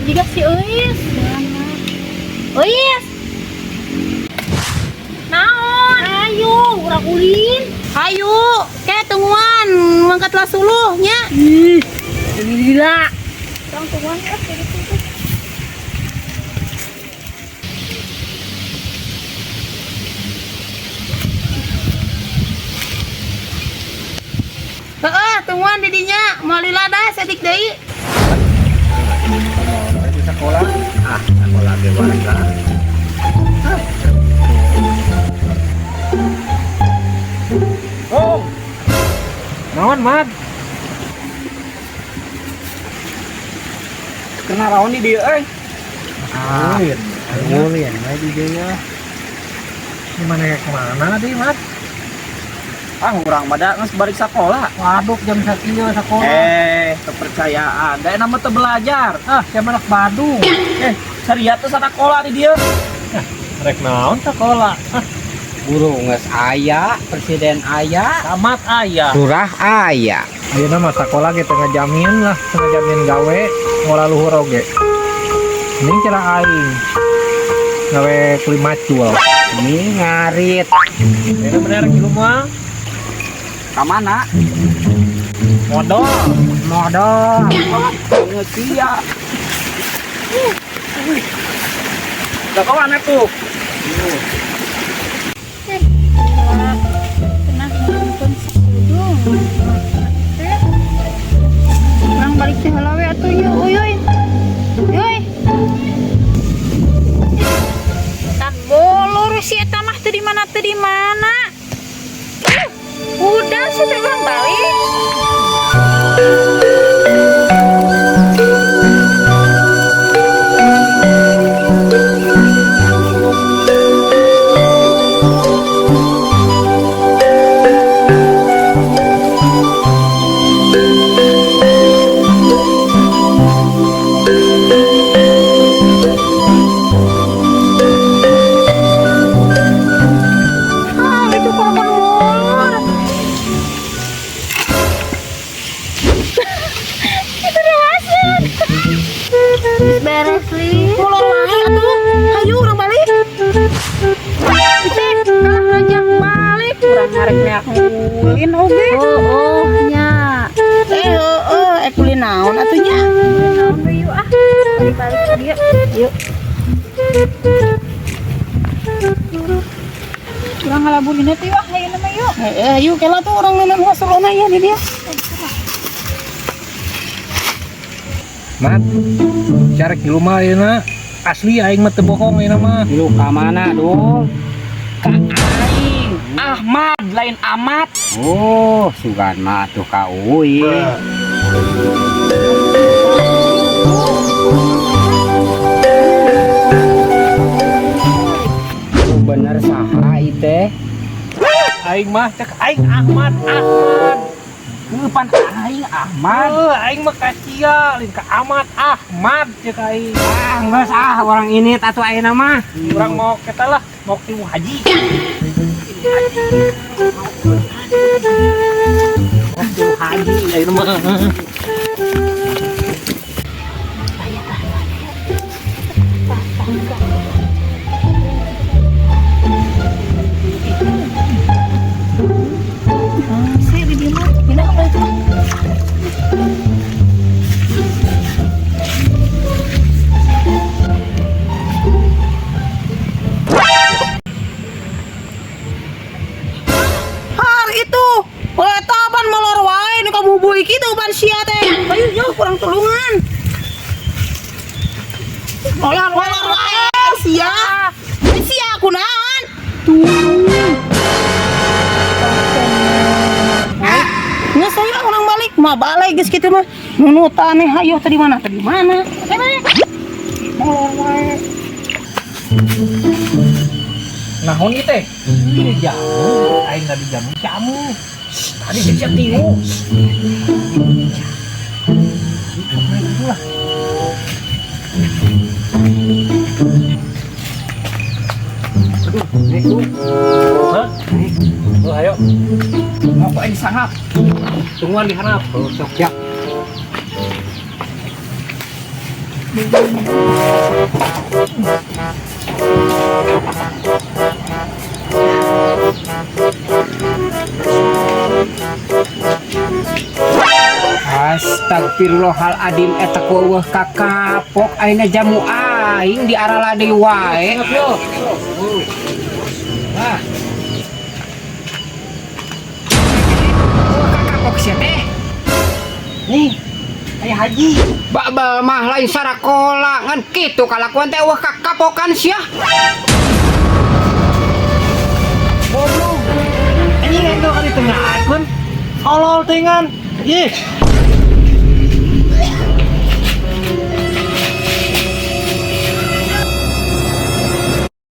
Jika si Euis. Euis. Naon? Ayo, urang ulin. Hayu, ke tungguan mangkat lah suluh nya. Ih, gila. Urang tungguan ah kayak gitu. Heeh, tungguan di dinya, moal lila saeutik deui. Di sekolah, ah, sekolah ge warga. Oh. Naon, Mat? Kena raon di dieu euy. Ah, ulin we di dieu ya. Gimana kayak kemana di, Mat? Ah, urang mah da geus balik sakola. Waduh, jam sakieu sekolah. Eh, kepercayaan. Da mah teu belajar. Ah, siapa anak Badung? Eh, saria teh sakola di dieu. Rek naon sekolah? Ah, Guru geus aya, presiden aya, tamat aya. lurah aya. Ayeuna mah sakola ge teu ngajamin lah, teu ngajamin gawe ngolah luhur oge. Mending cara aing gawe kuli macul. Ini ngarit. Ini bener kilu mah Ka mana? modal. Modal. Geus sia. Lah kau mana tuh? Pernah nonton sakudung. Urang balik teh heula we atuh yuk, uyuy. Uyuy. Tan molor si eta mah teu di mana teu di mana. Udah sih teh urang balik. Ah, itu korban molor. Itu udah hasil. Beres li. Molor wae atuh. Hayu urang balik. Teh, kalah ngajak balik. Urang ngarek neak ngulin oge. Oh, nya. Eh, heeh, eh kulin naon atuh nya? Naon we yuk ah. Balik ke dia. Yuk. Urang ngalaburin teh wah hayu nama yuk. Heeh, hayu kela tuh urang neuneuh wasulona ya di dia. Mat, cara kilu mah ayeuna asli aing mah teu bohong ayeuna mah. Lu ka mana, Dul? Ka aing. Ahmad lain Amat. Oh, sugan mah tuh ka uing. Bener saha ieu? Aing mah cek aing Ahmad, Ahmad. Kapan aing Ahmad? Heuh, aing mah ka sia, lain ka Ahmad, Ahmad cek aing. Ah, geus ah orang ini atuh ayeuna mah. Urang mau kita lah, mau timu haji. Mau timu haji ayeuna mah. Saya di dia mah. Pindah apa itu? Har itu. Wah, tapan molor wae nu kabubuy kitu pan sia teh. Ayo yo kurang tulungan. Molor molor wae sia. Sia kunaon? Tulung. Nggak saya orang balik, mah balik geus kitu mah. Nunutan nih, hayo tadi mana? Tadi mana? Tadi mana? Molor wae. Naon ieu teh? Ini jamu, aing tadi jamu jamu. Tadi siap tilu. Itulah. Aduh, naik tuh. Hah? Oh, ayo. Mau aing sangap. Tungguan di harap. Oh, sok siap. Astagfirullahaladzim, eta ku eueuh kakapok ayeuna jamu aing di arala deui wae. Ah. Eueuh kakapok sia teh. Nih, aya haji. Babal mah lain sarakola ngan kitu kalakuan teh, eueuh kakapokan sia. Goblok. Anjing, aing kali tengah akun. Tolol tingan. Ih.